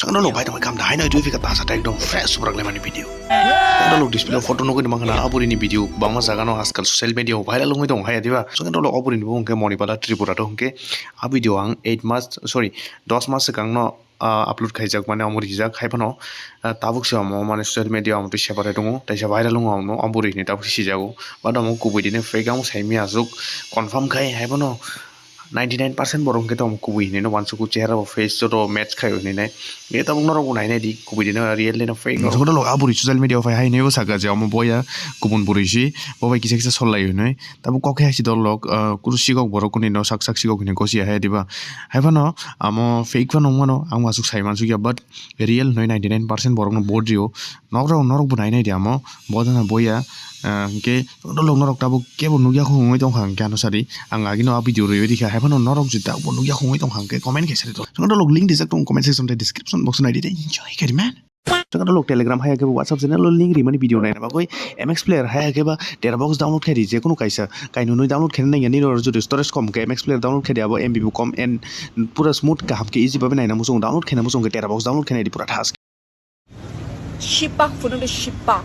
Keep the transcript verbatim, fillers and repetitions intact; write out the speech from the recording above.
Chwng rok bai tongwi kam da haino twi phika tasa ta ekdom fresh bwrwk lemani video. Chwng rok display o photo nugwi mangkha na aburi ni video bangma jaga no ajkal social media o viral wngwi tong hai diba. Chwng rok aburi ni bo hwnkhe Monipala Tripura to hwnkhe a video ang eight mas, sorry, dos mas swkang no ah, upload khaijak mane omo rijak hai phano, ah, tabuk se omo mane social media omo twi separate tongo, taisa viral wngo omo, omo bwrwi hinwi tabuk se sijago. But omo kubui dine fake, ang sai mia aswk confirm khai hai phano ninety nine percent borok hwnkhe tamo kubui hinwi no uansukgo, chehara bo face joto match khai hinwi nai. Nge tabuk norok bo nai nai di kubui dine real dine fake no. Joto lok a bwrwi social media o phai hai hinwi bo saka je omo boya kubun bwrwi si, bo bai kisa kisa sol lai hinwi. Tabuk kok khe hai si dol lok, ah, kuru sikok borok kuni no sak sak sikok hinwi gosi hai diba. Hai phano amo fake phano wngmano, ang aswk sai mansukya, but real hinwi ninety nine percent borokno vote rio. Norok, norok bo nai nai di amo, bo jana boya, ah, hwnkhe norok, norok tabuk kebo nukya kho wngwi tongkha hwnkhe ano sadi. Ang agino a video rwi rikha, hai phano norok je tabuk bo nukya kho wngwi tongkha hwnkhe comment khe sadi. Norok link rijak tongo comment section tei description box o nai di tei enjoy khe di man. Chwng rok Telegram hai khe WhatsApp channel o link rimani video naina bagwi M X Player hai khe ba Tera Box download khe di, je kunu kaisa kainwi download khe nang ya, nini oro jodi storage kom khe M X Player download khe di, abo M B bo kom and pura smooth kaham khe easy babe naina muchung, download khe na muchung khe Tera Box download khe nai di pura thas. Shipak phunukdi shipak.